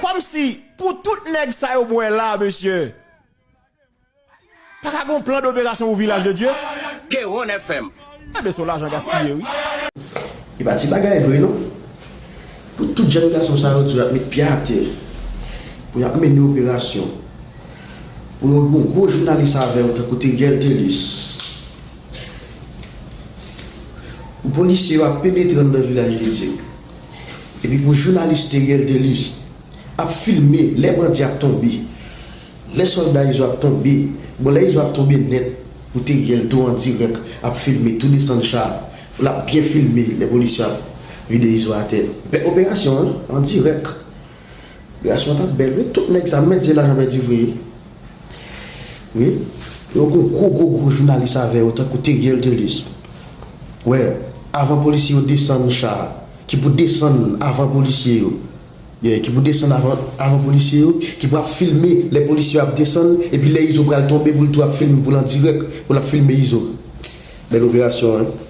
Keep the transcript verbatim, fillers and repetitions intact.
Kòmsi pou tout nèg sa yo m wè la, mesye, pa ka gon plan d'opération pou Vilaj de Dye? K one F M. Enben, se yon lajan gaspiye, wi. E pa ti bagay vre, non. Pou tout jèn gason sa yo di y ap met pye atè, pou y ap mennen operasyon, pou yo gen yon gwo jounalis avè yo, tankou Teriel Thelus. Pou polisye yo ap penetre anndan Vilaj de Dye. Epi pou jounalis Teriel Thelus ap filme lè bandi ap tonbe, lè sòlda Izo ap tonbe. Bon, lè Izo ap tonbe nèt, pou Teriel tou an dirèk ap filme, tou desann cha, l ap byen filme lè polisye ap vide Izo atè. Bèl operasyon, an, an dirèk. Operasyon an t ap bèl, wi. Tout nèg sa, mèt di lajan pèdi vre. Wi. Yo gon gwo, gwo, gwo jounalis avè yo, tankou Teriel Thelus. Wè, avan polisye yo desann cha, ki pou desann avan polisye yo. Yeah, ki pou desann avan, avan polisye yo, ki pou ap filme lè polisye yo ap desann, epi lè Izo pral tonbe, pou l tou ap filme, pou l an dirèk, pou l ap filme Izo. Bèl operasyon, wi.